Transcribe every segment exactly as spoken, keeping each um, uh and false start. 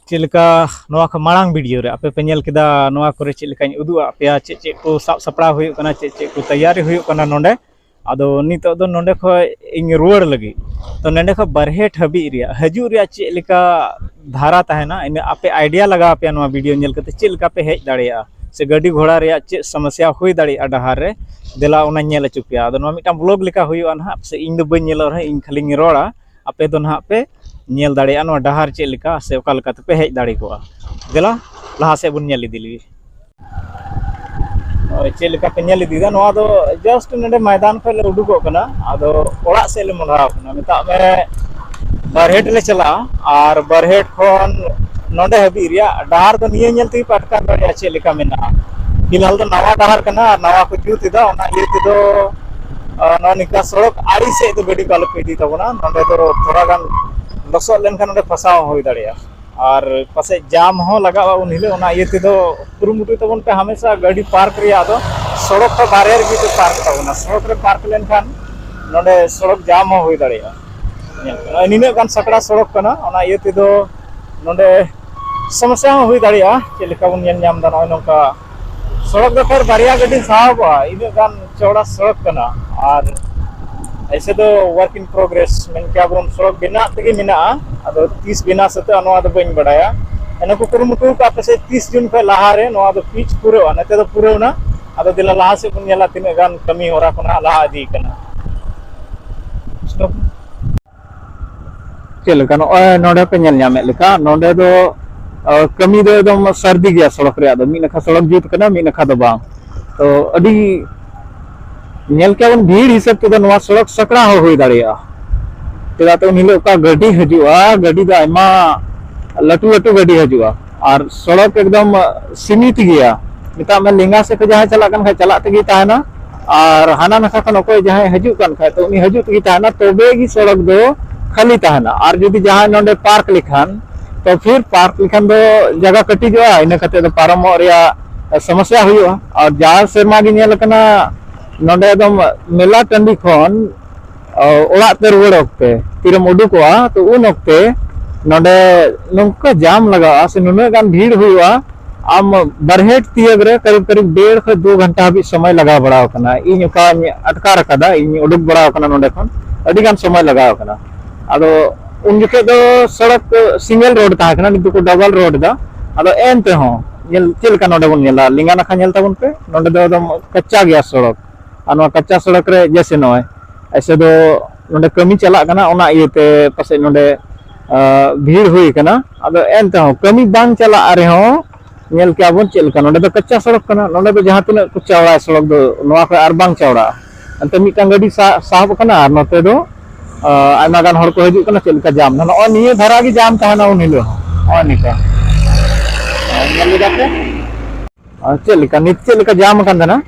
ᱪᱮᱫ ᱞᱮᱠᱟ ᱱᱚᱣᱟ ᱠᱷᱚᱱ ᱢᱟᱲᱟᱝ ᱵᱷᱤᱰᱤᱭᱳ ᱨᱮ ᱟᱯᱮ ᱯᱮ ᱧᱮᱞ ᱠᱮᱫᱟ, ᱱᱚᱣᱟ ᱠᱚᱨᱮ ᱪᱮᱫ ᱞᱮᱠᱟᱧ ᱩᱫᱩᱜ ᱟᱫ ᱯᱮᱭᱟ, ᱪᱮᱫ ᱪᱮᱫ ᱠᱚ ᱥᱟᱵ ᱥᱟᱯᱲᱟᱣ ᱦᱩᱭᱩᱜ ᱠᱟᱱᱟ, ᱪᱮᱫ ᱪᱮᱫ ᱠᱚ ᱛᱮᱭᱟᱨᱤ ᱦᱩᱭᱩᱜ ᱠᱟᱱᱟ ᱱᱚᱰᱮ᱾ ᱟᱫᱚ ᱱᱤᱛᱚᱜ ᱫᱚ ᱱᱚᱰᱮ ᱠᱷᱚᱱ ᱤᱧ ᱨᱩᱣᱟᱹᱲ ᱞᱟᱹᱜᱤᱫ, ᱛᱚ ᱱᱚᱰᱮ ᱠᱷᱚᱱ ᱵᱟᱨᱦᱮᱴ ᱦᱟᱹᱵᱤᱡ ᱨᱮᱭᱟᱜ ᱦᱤᱡᱩᱜ ᱨᱮᱭᱟᱜ ᱪᱮᱫ ᱞᱮᱠᱟ ᱫᱷᱟᱨᱟ ᱛᱟᱦᱮᱱᱟ, ᱤᱱᱟᱹ ᱟᱯᱮ ᱟᱭᱰᱤᱭᱟ ᱞᱟᱜᱟᱣ ᱯᱮᱭᱟ ᱱᱚᱣᱟ ᱵᱷᱤᱰᱤᱭᱳ ᱧᱮᱞ ᱠᱟᱛᱮ ᱪᱮᱫ ᱞᱮᱠᱟ ᱯᱮ ᱦᱮᱡ ᱫᱟᱲᱮᱭᱟᱜᱼᱟ, ᱥᱮ ᱜᱟᱹᱰᱤ ᱜᱷᱚᱲᱟ ᱨᱮᱭᱟᱜ ᱪᱮᱫ ᱥᱚᱢᱚᱥᱥᱟ ᱦᱩᱭ ᱫᱟᱲᱮᱭᱟᱜᱼᱟ ᱰᱟᱦᱟᱨ ᱨᱮ, ᱫᱮᱞᱟ ᱚᱱᱟᱧ ᱧᱮᱞ ᱦᱚᱪᱚ ᱯᱮᱭᱟ᱾ ᱟᱫᱚ ᱱᱚᱣᱟ ᱢᱤᱫᱴᱟᱝ ᱵᱞᱚᱜ ᱞᱮᱠᱟ ᱦᱩᱭᱩᱜᱼᱟ ᱱᱟᱦᱟᱜ, ᱥᱮ ᱤᱧ ᱫᱚ ᱵᱟᱹᱧ ᱧᱮᱞᱚᱜ ᱨᱮᱦᱚᱸ ᱤᱧ ᱠᱷᱟᱹᱞᱤᱧ ᱨᱚᱲᱟ, ᱟᱯᱮ ᱫᱚ ᱱᱟᱦᱟᱜ ᱯᱮ ᱧᱮᱞ ᱫᱟᱲᱮᱭᱟᱜᱼᱟ ᱱᱚᱣᱟ ᱰᱟᱦᱟᱨ ᱪᱮᱫ ᱞᱮᱠᱟ ᱥᱮ ᱚᱠᱟ ᱞᱮᱠᱟ ᱛᱮᱯᱮ ᱦᱮᱡ ᱫᱟᱲᱮ ᱠᱚᱜᱼᱟ᱾ ᱫᱮᱞᱟ ᱞᱟᱦᱟ ᱥᱮᱫ ᱵᱚᱱ ᱧᱮᱞ ᱤᱫᱤ ᱞᱮᱜᱮ᱾ ᱦᱳᱭ, ᱪᱮᱫ ᱞᱮᱠᱟ ᱯᱮ ᱧᱮᱞ ᱤᱫᱤᱭᱮᱫᱟ, ᱱᱚᱣᱟ ᱫᱚ ᱡᱟᱥᱴ ᱱᱚᱰᱮ ᱢᱚᱭᱫᱟᱱ ᱠᱷᱚᱱ ᱞᱮ ᱩᱰᱩᱠᱚᱜ ᱠᱟᱱᱟ, ᱟᱫᱚ ᱚᱲᱟᱜ ᱥᱮᱫ ᱞᱮ ᱢᱚᱦᱰᱟᱣ ᱠᱟᱱᱟ᱾ ᱢᱮᱛᱟᱜ ᱢᱮ ᱵᱟᱨᱦᱮᱴ ᱞᱮ ᱪᱟᱞᱟᱜᱼᱟ, ᱟᱨ ᱵᱟᱨᱦᱮᱴ ᱠᱷᱚᱱ ᱱᱚᱰᱮ ᱦᱟᱹᱵᱤᱡ ᱨᱮᱭᱟᱜ ᱰᱟᱦᱟᱨ ᱫᱚ ᱱᱤᱭᱟᱹ ᱧᱮᱞ ᱛᱮᱜᱮ ᱯᱮ ᱟᱴᱠᱟᱨ ᱫᱟᱲᱮᱭᱟᱜᱼᱟ ᱪᱮᱫ ᱞᱮᱠᱟ ᱢᱮᱱᱟᱜᱼᱟ᱾ ᱯᱷᱤᱞᱦᱟᱞ ᱫᱚ ᱱᱟᱣᱟ ᱰᱟᱦᱟᱨ ᱠᱟᱱᱟ ᱟᱨ ᱱᱟᱣᱟ ᱠᱚ ᱡᱩᱛ ᱮᱫᱟ, ᱚᱱᱟ ᱤᱭᱟᱹ ᱛᱮᱫᱚ ᱟᱨ ᱱᱚᱣᱟ ᱱᱤᱝᱠᱟ ᱥᱚᱲᱚᱠ ᱟᱲᱮ ᱥᱮᱫ ᱫᱚ ᱜᱟᱹᱰᱤ ᱠᱚ ᱟᱞᱚ ᱯᱮ ᱤᱫᱤ ᱛᱟᱵᱚᱱᱟ᱾ ᱱᱚᱸᱰᱮ ᱫᱚ ᱛᱷᱚᱲᱟ ᱜᱟᱱ ᱞᱚᱥᱚᱫ ᱞᱮᱱᱠᱷᱟᱱ ᱱᱚᱸᱰᱮ ᱯᱷᱟᱥᱟᱣ ᱦᱚᱸ ᱦᱩᱭ ᱫᱟᱲᱮᱭᱟᱜᱼᱟ᱾ ᱟᱨ ᱯᱟᱥᱮᱡ ᱡᱟᱢ ᱦᱚᱸ ᱞᱟᱜᱟᱜᱼᱟ ᱩᱱ ᱦᱤᱞᱳᱜ᱾ ᱚᱱᱟ ᱤᱭᱟᱹ ᱛᱮᱫᱚ ᱠᱩᱨᱩᱢᱩᱴᱩᱭ ᱛᱟᱵᱚᱱ ᱯᱮ ᱦᱟᱢᱮᱥᱟ ᱜᱟᱹᱰᱤ ᱯᱟᱨᱠ ᱨᱮᱭᱟᱜ ᱫᱚ ᱥᱚᱲᱚᱠ ᱠᱷᱚᱱ ᱵᱟᱨᱦᱮ ᱨᱮᱜᱮ ᱯᱮ ᱯᱟᱨᱠ ᱛᱟᱵᱚᱱᱟ᱾ ᱥᱚᱲᱚᱠ ᱨᱮ ᱯᱟᱨᱠ ᱞᱮᱱᱠᱷᱟᱱ ᱱᱚᱸᱰᱮ ᱥᱚᱲᱚᱠ ᱡᱟᱢ ᱦᱚᱸ ᱦᱩᱭ ᱫᱟᱲᱮᱭᱟᱜᱼᱟ᱾ ᱧᱮᱞ ᱯᱮ, ᱱᱚᱜᱼᱚᱭ ᱱᱤᱱᱟᱹᱜ ᱜᱟᱱ ᱥᱟᱠᱲᱟ ᱥᱚᱲᱚᱠ ᱠᱟᱱᱟ, ᱚᱱᱟ ᱤᱭᱟᱹ ᱛᱮᱫᱚ ᱱᱚᱸᱰᱮ ᱥᱚᱢᱚᱥᱥᱟ ᱦᱚᱸ ᱦᱩᱭ ᱫᱟᱲᱮᱭᱟᱜᱼᱟ᱾ ᱪᱮᱫ ᱞᱮᱠᱟ ᱵᱚᱱ ᱧᱮᱞ ᱧᱟᱢ ᱮᱫᱟ, ᱱᱚᱜᱼᱚᱭ ᱱᱚᱝᱠᱟ ᱥᱚᱲᱚᱠ ᱫᱚ ᱠᱷᱟᱱ ᱵᱟᱨᱭᱟ ᱜᱟᱹᱰᱤ ᱥᱟᱦᱚᱵᱚᱜᱼᱟ, ᱤᱱᱟᱹᱜ ᱜᱟᱱ ᱪᱚᱣᱲᱟ ᱥᱚᱲᱚᱠ ᱠᱟᱱᱟ᱾ ᱟᱨ ᱮᱭᱥᱮ ᱫᱚ ᱣᱟᱨᱠ ᱤᱱ ᱯᱨᱳᱜᱨᱮᱥ ᱢᱮᱱ ᱠᱮᱭᱟ ᱵᱚᱱ, ᱥᱚᱲᱚᱠ ᱵᱮᱱᱟᱜ ᱛᱮᱜᱮ ᱢᱮᱱᱟᱜᱼᱟ᱾ ᱟᱫᱚ ᱛᱤᱥ ᱵᱮᱱᱟᱣ ᱥᱟᱹᱛᱟᱹᱜᱼᱟ ᱱᱚᱣᱟ ᱫᱚ ᱵᱟᱹᱧ ᱵᱟᱲᱟᱭᱟ᱾ ᱮᱱᱦᱚᱸ ᱠᱚ ᱠᱩᱨᱩᱢᱩᱴᱩ ᱟᱠᱟᱫ ᱯᱟᱥᱮᱡ ᱛᱤᱥ ᱡᱩᱱ ᱠᱷᱚᱱ ᱞᱟᱦᱟᱨᱮ ᱱᱚᱣᱟ ᱫᱚ ᱯᱤᱪ ᱯᱩᱨᱟᱹᱣᱟ, ᱱᱚᱛᱮ ᱫᱚ ᱯᱩᱨᱟᱹᱣᱱᱟ᱾ ᱟᱫᱚ ᱫᱮᱞᱟ ᱞᱟᱦᱟ ᱥᱮᱫ ᱵᱚᱱ ᱧᱮᱞᱟ ᱛᱤᱱᱟᱹᱜ ᱜᱟᱱ ᱠᱟᱹᱢᱤ ᱦᱚᱨᱟ ᱠᱚ ᱱᱟᱦᱟᱜ ᱞᱟᱦᱟ ᱤᱫᱤ ᱠᱟᱱᱟ᱾ ᱪᱮᱫ ᱞᱮᱠᱟ ᱱᱚᱜᱼᱚᱭ ᱱᱚᱰᱮ ᱯᱮ ᱧᱮᱞ ᱧᱟᱢᱮᱫ ᱞᱮᱠᱟ, ᱱᱚᱰᱮ ᱫᱚ ᱟᱨ ᱠᱟᱹᱢᱤ ᱫᱚ ᱮᱠᱫᱚᱢ ᱥᱟᱹᱨᱫᱤ ᱜᱮᱭᱟ ᱥᱚᱲᱚᱠ ᱨᱮᱭᱟᱜ ᱫᱚ᱾ ᱢᱤᱫ ᱱᱟᱠᱷᱟ ᱥᱚᱲᱚᱠ ᱡᱩᱛ ᱠᱟᱱᱟ, ᱢᱤᱫ ᱱᱟᱠᱷᱟ ᱫᱚ ᱵᱟᱝ᱾ ᱛᱚ ᱟᱹᱰᱤ ᱧᱮᱞ ᱠᱮᱭᱟ ᱵᱚᱱ ᱵᱷᱤᱲ ᱦᱤᱥᱟᱹᱵ ᱛᱮᱫᱚ ᱱᱚᱣᱟ ᱥᱚᱲᱚᱠ ᱥᱟᱠᱲᱟ ᱦᱚᱸ ᱦᱩᱭ ᱫᱟᱲᱮᱭᱟᱜᱼᱟ᱾ ᱪᱮᱫᱟᱜ ᱛᱮ ᱩᱱ ᱦᱤᱞᱳᱜ ᱚᱠᱟ ᱜᱟᱹᱰᱤ ᱦᱤᱡᱩᱜᱼᱟ, ᱜᱟᱹᱰᱤ ᱫᱚ ᱟᱭᱢᱟ ᱞᱟᱹᱴᱩ ᱞᱟᱹᱴᱩ ᱜᱟᱹᱰᱤ ᱦᱤᱡᱩᱜᱼᱟ᱾ ᱟᱨ ᱥᱚᱲᱚᱠ ᱮᱠᱫᱚᱢ ᱥᱤᱢᱤᱛ ᱜᱮᱭᱟ᱾ ᱢᱮᱛᱟᱜ ᱢᱮ ᱞᱮᱸᱜᱟ ᱥᱮᱫ ᱛᱮ ᱡᱟᱦᱟᱸᱭ ᱪᱟᱞᱟᱜ ᱠᱟᱱ ᱠᱷᱟᱡ ᱪᱟᱞᱟᱜ ᱛᱮᱜᱮ ᱛᱟᱦᱮᱱᱟ, ᱟᱨ ᱦᱟᱱᱟ ᱱᱟᱠᱷᱟ ᱠᱷᱚᱱ ᱚᱠᱚᱭ ᱡᱟᱦᱟᱸᱭ ᱦᱤᱡᱩᱜ ᱠᱟᱱ ᱠᱷᱟᱡ ᱛᱚ ᱩᱱᱤ ᱦᱤᱡᱩᱜ ᱛᱮᱜᱮ ᱛᱟᱦᱮᱱᱟ, ᱛᱚᱵᱮ ᱜᱮ ᱥᱚᱲᱚᱠ ᱫᱚ ᱠᱷᱟᱹᱞᱤ ᱛᱟᱦᱮᱱᱟ᱾ ᱟᱨ ᱡᱩᱫᱤ ᱡᱟᱦᱟᱸᱭ ᱱᱚᱰᱮ ᱯᱟᱨᱠ ᱞᱮᱠᱷᱟᱱ ᱛᱚ ᱯᱷᱤᱨ ᱯᱟᱨᱠ ᱞᱮᱠᱷᱟᱱ ᱫᱚ ᱡᱟᱭᱜᱟ ᱠᱟᱹᱴᱤᱡᱚᱜᱼᱟ, ᱤᱱᱟᱹ ᱠᱟᱛᱮ ᱫᱚ ᱯᱟᱨᱚᱢᱚᱜ ᱨᱮᱭᱟᱜ ᱥᱚᱢᱚᱥᱥᱟ ᱦᱩᱭᱩᱜᱼᱟ᱾ ᱟᱨ ᱡᱟᱣ ᱥᱮᱨᱢᱟ ᱜᱮ ᱧᱮᱞ ᱟᱠᱟᱱᱟ ᱱᱚᱰᱮ ᱮᱠᱫᱚᱢ ᱢᱮᱞᱟ ᱴᱟᱺᱰᱤ ᱠᱷᱚᱱ ᱚᱲᱟᱜ ᱛᱮ ᱨᱩᱣᱟᱹᱲ ᱚᱠᱛᱮ ᱛᱤᱨᱮᱢ ᱩᱰᱩᱠᱚᱜᱼᱟ ᱛᱚ ᱩᱱ ᱚᱠᱛᱮ ᱱᱚᱰᱮ ᱱᱚᱝᱠᱟ ᱡᱟᱢ ᱞᱟᱜᱟᱜᱼᱟ ᱥᱮ ᱱᱩᱱᱟᱹᱜ ᱜᱟᱱ ᱵᱷᱤᱲ ᱦᱩᱭᱩᱜᱼᱟ, ᱟᱢ ᱵᱟᱨᱦᱮᱴ ᱛᱤᱭᱟᱹᱜ ᱨᱮ ᱠᱟᱹᱨᱤᱵ ᱠᱟᱹᱨᱤᱵ ᱰᱮᱲ ᱠᱷᱚᱱ ᱫᱩ ᱜᱷᱚᱱᱴᱟ ᱦᱟᱹᱵᱤᱡ ᱥᱚᱢᱚᱭ ᱞᱟᱜᱟᱣ ᱵᱟᱲᱟᱣ ᱟᱠᱟᱱᱟ᱾ ᱤᱧ ᱚᱠᱟᱧ ᱟᱴᱠᱟᱨ ᱟᱠᱟᱫᱟ, ᱤᱧ ᱩᱰᱩᱠ ᱵᱟᱲᱟᱣ ᱟᱠᱟᱱᱟ ᱱᱚᱰᱮ ᱠᱷᱚᱱ, ᱟᱹᱰᱤ ᱜᱟᱱ ᱥᱚᱢᱚᱭ ᱞᱟᱜᱟᱣ ᱟᱠᱟᱱᱟ᱾ ᱟᱫᱚ ᱩᱱ ᱡᱚᱠᱷᱮᱡ ᱫᱚ ᱥᱚᱲᱚᱠ ᱥᱤᱝᱜᱮᱞ ᱨᱳᱰ ᱛᱟᱦᱮᱸ ᱠᱟᱱᱟ, ᱱᱤᱛᱚᱜ ᱠᱚ ᱰᱚᱵᱚᱞ ᱨᱳᱰ ᱮᱫᱟ᱾ ᱟᱫᱚ ᱮᱱ ᱛᱮᱦᱚᱸ ᱧᱮᱞ ᱪᱮᱫ ᱞᱮᱠᱟ ᱱᱚᱰᱮ ᱵᱚᱱ ᱧᱮᱞᱟ, ᱞᱮᱸᱜᱟ ᱱᱟᱠᱷᱟ ᱧᱮᱞ ᱛᱟᱵᱚᱱ ᱯᱮ, ᱱᱚᱰᱮ ᱫᱚ ᱮᱠᱫᱚᱢ ᱠᱟᱪᱟ ᱜᱮᱭᱟ ᱥᱚᱲᱚᱠ᱾ ᱟᱨ ᱱᱚᱣᱟ ᱠᱟᱪᱟ ᱥᱚᱲᱚᱠ ᱨᱮ ᱡᱮᱥᱮ ᱱᱚᱜᱼᱚᱭ ᱮᱥᱮ ᱫᱚ ᱱᱚᱰᱮ ᱠᱟᱹᱢᱤ ᱪᱟᱞᱟᱜ ᱠᱟᱱᱟ, ᱚᱱᱟ ᱤᱭᱟᱹᱛᱮ ᱯᱟᱥᱮᱡ ᱱᱚᱰᱮ, ᱟ, ᱵᱷᱤᱲ ᱦᱩᱭ ᱠᱟᱱᱟ᱾ ᱟᱫᱚ ᱮᱱ ᱛᱮᱦᱚᱸ ᱠᱟᱹᱢᱤ ᱵᱟᱝ ᱪᱟᱞᱟᱜ ᱨᱮᱦᱚᱸ ᱧᱮᱞ ᱠᱮᱜᱼᱟ ᱵᱚᱱ ᱪᱮᱫ ᱞᱮᱠᱟ, ᱱᱚᱰᱮ ᱫᱚ ᱠᱟᱪᱟ ᱥᱚᱲᱚᱠ ᱠᱟᱱᱟ, ᱱᱚᱰᱮ ᱫᱚ ᱡᱟᱦᱟᱸ ᱛᱤᱱᱟᱹᱜ ᱠᱚ ᱪᱟᱣᱲᱟ ᱥᱚᱲᱚᱠ ᱫᱚ ᱱᱚᱣᱟ ᱠᱷᱚᱱ ᱟᱨ ᱵᱟᱝ ᱪᱟᱣᱲᱟᱜᱼᱟ᱾ ᱮᱱᱛᱮ ᱢᱤᱫᱴᱟᱝ ᱜᱟᱹᱰᱤ ᱥᱟ-, ᱥᱟᱦᱚᱵ ᱟᱠᱟᱱᱟ ᱟᱨ ᱱᱚᱛᱮ ᱫᱚ, ᱟ, ᱟᱭᱢᱟ ᱜᱟᱱ ᱦᱚᱲ ᱠᱚ ᱦᱤᱡᱩᱜ ᱠᱟᱱᱟ᱾ ᱪᱮᱫ ᱞᱮᱠᱟ ᱡᱟᱢ, ᱱᱚᱜᱼᱚᱭ ᱱᱤᱭᱟᱹ ᱫᱷᱟᱨᱟ ᱜᱮ ᱡᱟᱢ ᱛᱟᱦᱮᱱᱟ ᱩᱱ ᱦᱤᱞᱳᱜ ᱦᱚᱸ᱾ ᱱᱚᱜᱼᱚᱭ ᱱᱤᱝᱠᱟ᱾ ᱧᱮᱞ ᱞᱮᱫᱟ ᱯᱮ? ᱟᱨ ᱪᱮᱫ ᱞᱮᱠᱟ ᱱᱤᱛ ᱪᱮᱫ ᱞᱮᱠᱟ ᱡᱟᱢ ᱟᱠᱟᱱ ᱛᱟᱦᱮᱱᱟ,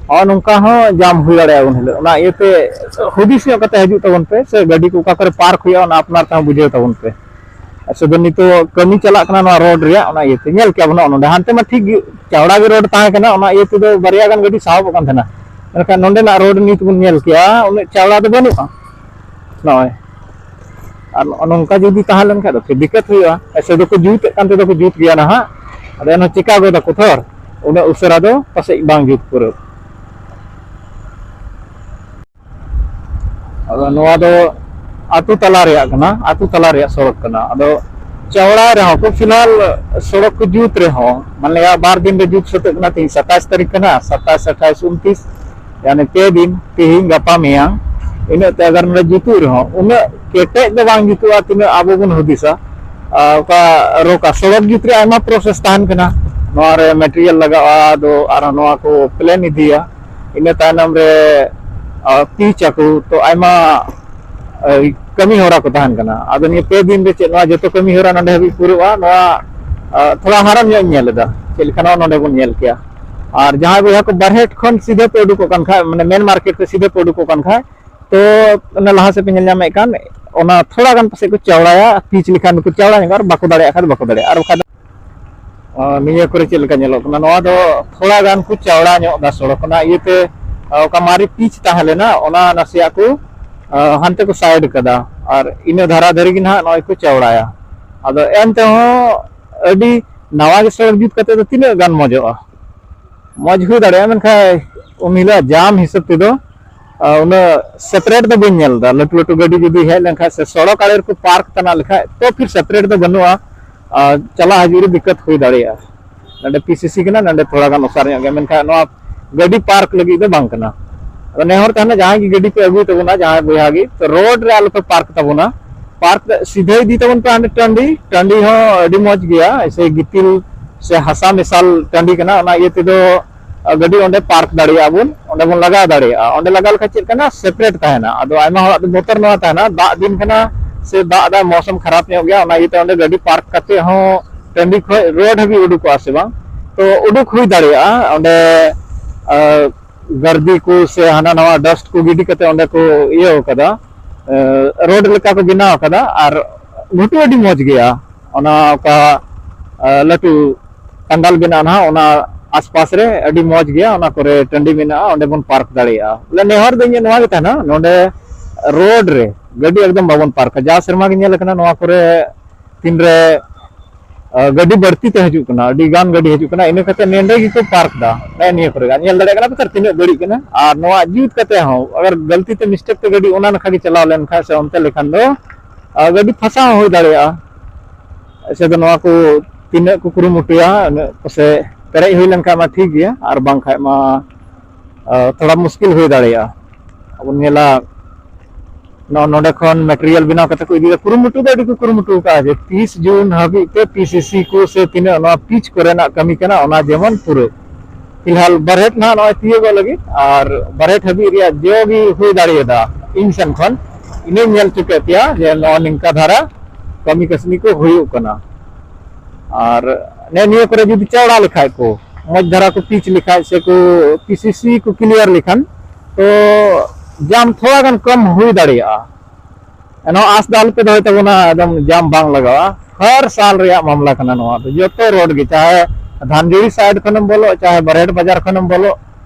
ᱱᱚᱜᱼᱚ ᱱᱚᱝᱠᱟ ᱦᱚᱸ ᱡᱟᱢ ᱦᱩᱭ ᱫᱟᱲᱮᱭᱟᱜᱼᱟ ᱩᱱ ᱦᱤᱞᱳᱜ᱾ ᱚᱱᱟ ᱤᱭᱟᱹᱛᱮ ᱦᱩᱫᱤᱥ ᱧᱚᱜ ᱠᱟᱛᱮ ᱦᱤᱡᱩᱜ ᱛᱟᱵᱚᱱ ᱯᱮ, ᱥᱮ ᱜᱟᱹᱰᱤ ᱠᱚ ᱚᱠᱟ ᱠᱚᱨᱮ ᱯᱟᱨᱠ ᱦᱩᱭᱩᱜᱼᱟ, ᱚᱱᱟ ᱟᱯᱱᱟᱨ ᱛᱮᱦᱚᱸ ᱵᱩᱡᱷᱟᱹᱣ ᱛᱟᱵᱚᱱ ᱯᱮ᱾ ᱟᱪᱪᱷᱟ, ᱫᱚ ᱱᱤᱛᱚᱜ ᱠᱟᱹᱢᱤ ᱪᱟᱞᱟᱜ ᱠᱟᱱᱟ ᱱᱚᱣᱟ ᱨᱳᱰ ᱨᱮᱭᱟᱜ, ᱚᱱᱟ ᱤᱭᱟᱹᱛᱮ ᱧᱮᱞ ᱠᱮᱜᱼᱟ ᱵᱚᱱ ᱱᱚᱜᱼᱚ ᱱᱚᱰᱮ, ᱦᱟᱱᱛᱮ ᱢᱟ ᱴᱷᱤᱠ ᱜᱮ ᱪᱟᱣᱲᱟ ᱜᱮ ᱨᱳᱰ ᱛᱟᱦᱮᱸ ᱠᱟᱱᱟ, ᱚᱱᱟ ᱤᱭᱟᱹ ᱛᱮᱫᱚ ᱵᱟᱨᱭᱟ ᱜᱟᱱ ᱜᱟᱹᱰᱤ ᱥᱟᱦᱚᱵᱚᱜ ᱠᱟᱱ ᱛᱟᱦᱮᱱᱟ᱾ ᱢᱮᱱᱠᱷᱟᱱ ᱱᱚᱰᱮᱱᱟᱜ ᱨᱳᱰ ᱱᱤᱛ ᱵᱚᱱ ᱧᱮᱞ ᱠᱮᱜᱼᱟ, ᱩᱱᱟᱹᱜ ᱪᱟᱣᱲᱟ ᱫᱚ ᱵᱟᱹᱱᱩᱜᱼᱟ ᱱᱚᱜᱼᱚᱭ᱾ ᱟᱨ ᱱᱚᱜᱼᱚ ᱱᱚᱝᱠᱟ ᱡᱩᱫᱤ ᱛᱟᱦᱮᱸ ᱞᱮᱱᱠᱷᱟᱱ ᱫᱚ ᱯᱷᱤᱨ ᱫᱤᱠᱠᱟᱛ ᱦᱩᱭᱩᱜᱼᱟ᱾ ᱮᱥᱮ ᱫᱚᱠᱚ ᱡᱩᱛᱮᱫ ᱠᱟᱱ ᱛᱮᱫᱚ ᱠᱚ ᱡᱩᱛ ᱜᱮᱭᱟ ᱱᱟᱦᱟᱜ, ᱟᱫᱚ ᱮᱱᱦᱚᱸ ᱪᱮᱠᱟ ᱜᱚᱫᱟ ᱠᱚ ᱛᱷᱚᱨ, ᱩᱱᱟᱹᱜ ᱩᱥᱟᱹᱨᱟ ᱫᱚ ᱯᱟᱥᱮᱡ ᱵᱟᱝ ᱡᱩᱛ ᱯᱩᱨᱟᱹᱜ᱾ ᱟᱫᱚ ᱱᱚᱣᱟ ᱫᱚ ᱟᱹᱛᱩ ᱛᱟᱞᱟ ᱨᱮᱭᱟᱜ ᱠᱟᱱᱟ, ᱟᱹᱛᱩ ᱛᱟᱞᱟ ᱨᱮᱭᱟᱜ ᱥᱚᱲᱚᱠ ᱠᱟᱱᱟ᱾ ᱟᱫᱚ ᱪᱟᱣᱲᱟ ᱨᱮᱦᱚᱸ ᱠᱚ ᱯᱷᱤᱞᱦᱟᱞ ᱥᱚᱲᱚᱠ ᱠᱚ ᱡᱩᱛ ᱨᱮᱦᱚᱸ, ᱢᱟᱱᱮ ᱵᱟᱨ ᱫᱤᱱ ᱨᱮ ᱡᱩᱛ ᱥᱟᱹᱛᱟᱹᱜ ᱠᱟᱱᱟ᱾ ᱛᱮᱦᱮᱧ ᱥᱟᱛᱟᱥ ᱛᱟᱹᱨᱤᱠᱷ ᱠᱟᱱᱟ, ᱥᱟᱛᱟᱥ, ᱟᱴᱷᱟᱥ, ᱩᱱᱛᱤᱥ, ᱭᱟᱱᱤ ᱯᱮ ᱫᱤᱱ, ᱛᱮᱦᱮᱧ, ᱜᱟᱯᱟ, ᱢᱮᱭᱟᱝ, ᱤᱱᱟᱹᱜ ᱛᱮ ᱟᱜᱟᱨ ᱱᱚᱰᱮ ᱡᱩᱛᱩᱜ ᱨᱮᱦᱚᱸ ᱩᱱᱟᱹᱜ ᱠᱮᱴᱮᱡ ᱫᱚ ᱵᱟᱝ ᱡᱩᱛᱩᱜᱼᱟ ᱛᱤᱱᱟᱹᱜ ᱟᱵᱚ ᱵᱚᱱ ᱦᱩᱫᱤᱥᱟ᱾ ᱟᱨ ᱚᱠᱟ ᱨᱚᱠᱟ ᱥᱚᱲᱚᱠ ᱡᱩᱛ ᱨᱮ ᱟᱭᱢᱟ ᱯᱨᱚᱥᱮᱥ ᱛᱟᱦᱮᱱ ᱠᱟᱱᱟ᱾ ᱱᱚᱣᱟ ᱨᱮ ᱢᱮᱴᱮᱨᱤᱭᱟᱞ ᱞᱟᱜᱟᱜᱼᱟ, ᱟᱫᱚ ᱟᱨᱦᱚᱸ ᱱᱚᱣᱟ ᱠᱚ ᱯᱞᱮᱱ ᱤᱫᱤᱭᱟ, ᱤᱱᱟᱹ ᱛᱟᱭᱱᱚᱢ ᱨᱮ, ᱟ, ᱯᱤᱪ ᱟᱠᱚ, ᱛᱚ ᱟᱭᱢᱟ, ᱟ, ᱠᱟᱹᱢᱤ ᱦᱚᱨᱟ ᱠᱚ ᱛᱟᱦᱮᱱ ᱠᱟᱱᱟ᱾ ᱟᱫᱚ ᱱᱤᱭᱟᱹ ᱯᱮ ᱫᱤᱱ ᱨᱮ ᱪᱮᱫ ᱱᱚᱣᱟ ᱡᱚᱛᱚ ᱠᱟᱹᱢᱤ ᱦᱚᱨᱟ ᱱᱚᱰᱮ ᱦᱟᱹᱵᱤᱡ ᱯᱩᱨᱟᱹᱜᱼᱟ, ᱱᱚᱣᱟ, ᱟ, ᱛᱷᱚᱲᱟ ᱦᱟᱨᱚᱱ ᱧᱚᱜ ᱤᱧ ᱧᱮᱞ ᱮᱫᱟ, ᱪᱮᱫ ᱞᱮᱠᱟ ᱱᱚᱣᱟ ᱱᱚᱰᱮ ᱵᱚᱱ ᱧᱮᱞ ᱠᱮᱭᱟ᱾ ᱟᱨ ᱡᱟᱦᱟᱸᱭ ᱵᱚᱭᱦᱟ ᱠᱚ ᱵᱟᱨᱦᱮᱴ ᱠᱷᱚᱱ ᱥᱤᱫᱷᱟᱹ ᱯᱮ ᱩᱰᱩᱠᱚᱜ ᱠᱟᱱ ᱠᱷᱟᱡ, ᱢᱟᱱᱮ ᱢᱮᱱ ᱢᱟᱨᱠᱮᱴ ᱨᱮ ᱥᱤᱫᱷᱟᱹ ᱯᱮ ᱩᱰᱩᱠᱚᱜ ᱠᱟᱱ ᱠᱷᱟᱡ, ᱛᱚ ᱚᱱᱟ ᱞᱟᱦᱟ ᱥᱮᱫ ᱯᱮ ᱧᱮᱞ ᱧᱟᱢᱮᱫ ᱠᱟᱱ, ᱚᱱᱟ ᱛᱷᱚᱲᱟ ᱜᱟᱱ ᱯᱟᱥᱮᱡ ᱠᱚ ᱪᱟᱣᱲᱟᱭᱟ, ᱯᱤᱪ ᱞᱮᱠᱷᱟᱱ ᱠᱚ ᱪᱟᱣᱲᱟ ᱧᱚᱜᱚᱜᱼᱟ, ᱟᱨ ᱵᱟᱠᱚ ᱫᱟᱲᱮᱭᱟᱜ ᱠᱷᱟᱱ ᱵᱟᱠᱚ ᱫᱟᱲᱮᱭᱟᱜᱼᱟ᱾ ᱟᱨ ᱵᱟᱠᱷᱟᱡ ᱫᱚ, ᱟᱨ ᱱᱤᱭᱟᱹ ᱠᱚᱨᱮ ᱪᱮᱫ ᱞᱮᱠᱟ ᱧᱮᱞᱚᱜ ᱠᱟᱱᱟ, ᱱᱚᱣᱟ ᱫᱚ ᱛᱷᱚᱲᱟ ᱜᱟᱱ ᱠᱚ ᱪᱟᱣᱲᱟ ᱧᱚᱜ ᱮᱫᱟ ᱥᱚᱲᱚᱠ, ᱚᱱᱟ ᱤᱭᱟᱹᱛᱮ, ᱟ, ᱚᱠᱟ ᱢᱟᱨᱮ ᱯᱤᱪ ᱛᱟᱦᱮᱸ ᱞᱮᱱᱟ, ᱚᱱᱟ ᱱᱟᱥᱮᱭᱟᱜ ᱠᱚ, ᱟ, ᱦᱟᱱᱛᱮ ᱠᱚ ᱥᱟᱭᱤᱰ ᱠᱟᱫᱟ, ᱟᱨ ᱤᱱᱟᱹ ᱫᱷᱟᱨᱟ ᱫᱷᱟᱨᱤ ᱜᱮ ᱱᱟᱦᱟᱜ ᱱᱚᱜᱼᱚᱭ ᱠᱚ ᱪᱟᱣᱲᱟᱭᱟ᱾ ᱟᱫᱚ ᱮᱱ ᱛᱮᱦᱚᱸ ᱟᱹᱰᱤ ᱱᱟᱣᱟ ᱜᱮ ᱥᱚᱲᱚᱠ ᱡᱩᱛ ᱠᱟᱛᱮ ᱫᱚ ᱛᱤᱱᱟᱹᱜ ᱜᱟᱱ ᱢᱚᱡᱚᱜᱼᱟ? ᱢᱚᱡᱽ ᱦᱩᱭ ᱫᱟᱲᱮᱭᱟᱜᱼᱟ, ᱢᱮᱱᱠᱷᱟᱱ ᱩᱱ ᱦᱤᱞᱳᱜ ᱡᱟᱢ ᱦᱤᱥᱟᱹᱵ ᱛᱮᱫᱚ, ᱟ, ᱩᱱᱟᱹᱜ ᱥᱮᱯᱟᱨᱮᱴ ᱫᱚ ᱵᱟᱹᱧ ᱧᱮᱞ ᱮᱫᱟ᱾ ᱞᱟᱹᱴᱩ ᱞᱟᱹᱴᱩ ᱜᱟᱹᱰᱤ ᱡᱩᱫᱤ ᱦᱮᱡ ᱞᱮᱱᱠᱷᱟᱱ ᱥᱮ ᱥᱚᱲᱚᱠ ᱟᱲᱮ ᱨᱮᱠᱚ ᱯᱟᱨᱠ ᱛᱟᱱᱟᱜ ᱞᱮᱠᱷᱟᱡ, ᱛᱚ ᱯᱷᱤᱨ ᱥᱮᱯᱟᱨᱮᱴ ᱫᱚ ᱵᱟᱹᱱᱩᱜᱼᱟ᱾ ᱟ, ᱪᱟᱞᱟᱜ ᱦᱤᱡᱩᱜ ᱨᱮ ᱫᱤᱠᱠᱟᱛ ᱦᱩᱭ ᱫᱟᱲᱮᱭᱟᱜᱼᱟ᱾ ᱱᱚᱰᱮ ᱯᱤ ᱥᱤ ᱥᱤ ᱠᱟᱱᱟ, ᱱᱚᱰᱮ ᱛᱷᱚᱲᱟ ᱜᱟᱱ ᱚᱥᱟᱨ ᱧᱚᱜ ᱜᱮᱭᱟ, ᱢᱮᱱᱠᱷᱟᱱ ᱱᱚᱣᱟ ᱜᱟᱹᱰᱤ ᱯᱟᱨᱠ ᱞᱟᱹᱜᱤᱫ ᱫᱚ ᱵᱟᱝ ᱠᱟᱱᱟ᱾ ᱟᱫᱚ ᱱᱮᱦᱚᱨ ᱛᱟᱦᱮᱱᱟ, ᱡᱟᱦᱟᱸᱭ ᱜᱮ ᱜᱟᱹᱰᱤ ᱯᱮ ᱟᱹᱜᱩᱭ ᱛᱟᱵᱚᱱᱟ, ᱡᱟᱦᱟᱸᱭ ᱵᱚᱭᱦᱟ ᱜᱮ, ᱛᱚ ᱨᱳᱰ ᱨᱮ ᱟᱞᱚ ᱯᱮ ᱯᱟᱨᱠ ᱛᱟᱵᱚᱱᱟ᱾ ᱯᱟᱨᱠ ᱥᱤᱫᱷᱟᱹ ᱤᱫᱤ ᱛᱟᱵᱚᱱ ᱯᱮ ᱦᱟᱸᱰᱮ ᱴᱟᱺᱰᱤ᱾ ᱴᱟᱺᱰᱤ ᱦᱚᱸ ᱟᱹᱰᱤ ᱢᱚᱡᱽ ᱜᱮᱭᱟ, ᱮᱭᱥᱮ ᱜᱤᱛᱤᱞ ᱥᱮ ᱦᱟᱥᱟ ᱢᱮᱥᱟᱞ ᱴᱟᱺᱰᱤ ᱠᱟᱱᱟ, ᱚᱱᱟ ᱤᱭᱟᱹ ᱛᱮᱫᱚ, ᱟ, ᱜᱟᱹᱰᱤ ᱚᱸᱰᱮ ᱯᱟᱨᱠ ᱫᱟᱲᱮᱭᱟᱜᱼᱟ ᱵᱚᱱ, ᱚᱸᱰᱮ ᱵᱚᱱ ᱞᱟᱜᱟᱣ ᱫᱟᱲᱮᱭᱟᱜᱼᱟ᱾ ᱚᱸᱰᱮ ᱞᱟᱜᱟᱣ ᱞᱮᱠᱷᱟᱱ ᱪᱮᱫ ᱠᱟᱱᱟ, ᱥᱮᱯᱟᱨᱮᱴ ᱛᱟᱦᱮᱱᱟ᱾ ᱟᱫᱚ ᱟᱭᱢᱟ ᱦᱚᱲᱟᱜ ᱫᱚ ᱵᱚᱛᱚᱨ ᱱᱚᱣᱟ ᱛᱟᱦᱮᱱᱟ, ᱫᱟᱜ ᱫᱤᱱ ᱠᱟᱱᱟ ᱥᱮ ᱫᱟᱜ ᱫᱟᱭ, ᱢᱳᱥᱚᱢ ᱠᱷᱟᱨᱟᱯ ᱧᱚᱜ ᱜᱮᱭᱟ, ᱚᱱᱟ ᱤᱭᱟᱹᱛᱮ ᱚᱸᱰᱮ ᱜᱟᱹᱰᱤ ᱯᱟᱨᱠ ᱠᱟᱛᱮ ᱦᱚᱸ ᱴᱟᱺᱰᱤ ᱠᱷᱚᱡ ᱨᱳᱰ ᱦᱟᱹᱵᱤᱡ ᱩᱰᱩᱠᱚᱜᱼᱟ ᱥᱮ ᱵᱟᱝ, ᱛᱚ ᱩᱰᱩᱠ ᱦᱩᱭ ᱫᱟᱲᱮᱭᱟᱜᱼᱟ᱾ ᱚᱸᱰᱮ, ᱟ, ᱜᱟᱨᱫᱤ ᱠᱚ ᱥᱮ ᱦᱟᱱᱟ ᱱᱟᱣᱟ ᱰᱟᱥᱴ ᱠᱚ ᱜᱤᱰᱤ ᱠᱟᱛᱮ ᱚᱸᱰᱮ ᱠᱚ ᱤᱭᱟᱹ ᱟᱠᱟᱫᱟ, ᱟ, ᱨᱳᱰ ᱞᱮᱠᱟ ᱠᱚ ᱵᱮᱱᱟᱣ ᱟᱠᱟᱫᱟ᱾ ᱟᱨ ᱜᱷᱩᱴᱩ ᱟᱹᱰᱤ ᱢᱚᱡᱽ ᱜᱮᱭᱟ, ᱚᱱᱟ ᱚᱠᱟ, ᱟ, ᱞᱟᱹᱴᱩ ᱯᱟᱱᱰᱟᱞ ᱵᱮᱱᱟᱜᱼᱟ ᱱᱟᱦᱟᱜ, ᱚᱱᱟ ᱟᱥᱯᱟᱥ ᱨᱮ ᱟᱹᱰᱤ ᱢᱚᱡᱽ ᱜᱮᱭᱟ, ᱚᱱᱟ ᱠᱚᱨᱮ ᱴᱟᱺᱰᱤ ᱢᱮᱱᱟᱜᱼᱟ, ᱚᱸᱰᱮ ᱵᱚᱱ ᱯᱟᱨᱠ ᱫᱟᱲᱮᱭᱟᱜᱼᱟ᱾ ᱵᱚᱞᱮ ᱱᱮᱦᱚᱨ ᱫᱚ ᱤᱧᱟᱹᱜ ᱱᱚᱣᱟ ᱜᱮ ᱛᱟᱦᱮᱱᱟ, ᱱᱚᱰᱮ ᱨᱳᱰ ᱨᱮ ᱜᱟᱹᱰᱤ ᱮᱠᱫᱚᱢ ᱵᱟᱵᱚᱱ ᱯᱟᱨᱠᱟ᱾ ᱡᱟ ᱥᱮᱨᱢᱟ ᱜᱮ ᱧᱮᱞ ᱟᱠᱟᱱᱟ, ᱱᱚᱣᱟ ᱠᱚᱨᱮ ᱛᱤᱱᱨᱮ, ᱟ, ᱜᱟᱹᱰᱤ ᱵᱟᱹᱲᱛᱤ ᱛᱮ ᱦᱤᱡᱩᱜ ᱠᱟᱱᱟ, ᱟᱹᱰᱤ ᱜᱟᱱ ᱜᱟᱹᱰᱤ ᱦᱤᱡᱩᱜ ᱠᱟᱱᱟ, ᱤᱱᱟᱹ ᱠᱟᱛᱮ ᱱᱚᱰᱮ ᱜᱮᱠᱚ ᱯᱟᱨᱠ ᱫᱟ᱾ ᱱᱮᱜᱼᱮ ᱱᱤᱭᱟᱹ ᱠᱚᱨᱮ ᱜᱮ ᱧᱮᱞ ᱫᱟᱲᱮᱭᱟᱜ ᱠᱟᱱᱟ ᱯᱮ ᱥᱟᱨ, ᱛᱤᱱᱟᱹᱜ ᱵᱟᱹᱲᱤᱡ ᱠᱟᱱᱟ᱾ ᱟᱨ ᱱᱚᱣᱟ ᱡᱩᱛ ᱠᱟᱛᱮ ᱦᱚᱸ ᱟᱜᱟᱨ ᱜᱟᱹᱞᱛᱤ ᱛᱮ, ᱢᱤᱥᱴᱮᱠ ᱛᱮ ᱜᱟᱹᱰᱤ ᱚᱱᱟ ᱱᱟᱠᱷᱟ ᱜᱮ ᱪᱟᱞᱟᱣ ᱞᱮᱱᱠᱷᱟᱱ ᱥᱮ ᱚᱱᱛᱮ ᱞᱮᱠᱷᱟᱱ ᱫᱚ, ᱟ, ᱜᱟᱹᱰᱤ ᱯᱷᱟᱥᱟᱣ ᱦᱚᱸ ᱦᱩᱭ ᱫᱟᱲᱮᱭᱟᱜᱼᱟ᱾ ᱥᱮ ᱫᱚ ᱱᱚᱣᱟ ᱠᱚ ᱛᱤᱱᱟᱹᱜ ᱠᱚ ᱠᱩᱨᱩᱢᱩᱴᱩᱭᱟ, ᱩᱱᱟᱹᱜ ᱯᱟᱥᱮ ᱯᱮᱨᱮᱡ ᱦᱩᱭ ᱞᱮᱱᱠᱷᱟᱱ ᱢᱟ ᱴᱷᱤᱠ ᱜᱮᱭᱟ, ᱟᱨ ᱵᱟᱝᱠᱷᱟᱡ ᱢᱟ, ᱟ, ᱛᱷᱚᱲᱟ ᱢᱩᱥᱠᱤᱞ ᱦᱩᱭ ᱫᱟᱲᱮᱭᱟᱜᱼᱟ᱾ ᱟᱵᱚᱱ ᱧᱮᱞᱟ, ᱱᱚ-, ᱱᱚᱰᱮ ᱠᱷᱚᱱ ᱢᱮᱴᱮᱨᱤᱭᱟᱞ ᱵᱮᱱᱟᱣ ᱠᱟᱛᱮ ᱠᱚ ᱤᱫᱤᱭᱟ᱾ ᱠᱩᱨᱩᱢᱩᱴᱩ ᱫᱚ ᱟᱹᱰᱤ ᱠᱚ ᱠᱩᱨᱩᱢᱩᱴᱩ ᱟᱠᱟᱫᱼᱟ ᱡᱮ ᱛᱤᱥ ᱡᱩᱱ ᱦᱟᱹᱵᱤᱡ ᱛᱮ ᱯᱤ ᱥᱤ ᱥᱤ ᱠᱚ ᱥᱮ ᱛᱤᱱᱟᱹᱜ ᱱᱚᱣᱟ ᱯᱤᱪ ᱠᱚᱨᱮᱱᱟᱜ ᱠᱟᱹᱢᱤ ᱠᱟᱱᱟ, ᱚᱱᱟ ᱡᱮᱢᱚᱱ ᱯᱩᱨᱟᱹ᱾ ᱯᱷᱤᱞᱦᱟᱞ ᱵᱟᱨᱦᱮᱴ ᱱᱟᱦᱟᱜ ᱱᱚᱜᱼᱚᱭ ᱛᱤᱭᱳᱜᱚᱜ ᱞᱟᱹᱜᱤᱫ, ᱟᱨ ᱵᱟᱨᱦᱮᱴ ᱦᱟᱹᱵᱤᱡ ᱨᱮᱭᱟᱜ ᱡᱚ ᱜᱮ ᱦᱩᱭ ᱫᱟᱲᱮᱭᱟᱫᱟ ᱤᱧ ᱥᱮᱱ ᱠᱷᱚᱱ᱾ ᱤᱱᱟᱹᱧ ᱧᱮᱞ ᱦᱚᱪᱚ ᱠᱮᱫ ᱯᱮᱭᱟ ᱡᱮ ᱱᱚᱜᱼᱚ ᱱᱤᱝᱠᱟ ᱫᱷᱟᱨᱟ ᱠᱟᱹᱢᱤ ᱠᱟᱹᱥᱱᱤ ᱠᱚ ᱦᱩᱭᱩᱜ ᱠᱟᱱᱟ᱾ ᱟᱨ ᱱᱮ ᱱᱤᱭᱟᱹ ᱠᱚᱨᱮ ᱡᱩᱫᱤ ᱪᱟᱣᱲᱟ ᱞᱮᱠᱷᱟᱡ ᱠᱚ, ᱢᱚᱡᱽ ᱫᱷᱟᱨᱟ ᱠᱚ ᱯᱤᱪ ᱞᱮᱠᱷᱟᱡ ᱥᱮ ᱠᱚ ᱯᱤ ᱥᱤ ᱥᱤ ᱠᱚ ᱠᱞᱤᱭᱟᱨ ᱞᱮᱠᱷᱟᱱ, ᱛᱚ ᱡᱟᱢ ᱛᱷᱚᱲᱟ ᱜᱟᱱ ᱠᱚᱢ ᱦᱩᱭ ᱫᱟᱲᱮᱭᱟᱜᱼᱟ᱾ ᱮᱱᱦᱚᱸ ᱟᱸᱥ ᱫᱚ ᱟᱞᱚᱯᱮ ᱫᱚᱦᱚᱭ ᱛᱟᱵᱚᱱᱟ, ᱮᱠᱫᱚᱢ ᱡᱟᱢ ᱵᱟᱝ ᱞᱟᱜᱟᱜᱼᱟ᱾ ᱦᱟᱨ ᱥᱟᱞ ᱨᱮᱭᱟᱜ ᱢᱟᱢᱞᱟ ᱠᱟᱱᱟ ᱱᱚᱣᱟ ᱫᱚ, ᱡᱚᱛᱚ ᱨᱳᱰ ᱜᱮ, ᱪᱟᱦᱮ ᱫᱷᱟᱱᱡᱩᱲᱤ ᱥᱟᱭᱤᱰ ᱠᱷᱚᱱᱮᱢ ᱵᱚᱞᱚᱜ, ᱪᱟᱦᱮ ᱵᱟᱨᱦᱮᱴ ᱵᱟᱡᱟᱨ ᱠᱷᱚᱱᱮᱢ ᱵᱚᱞᱚᱜ,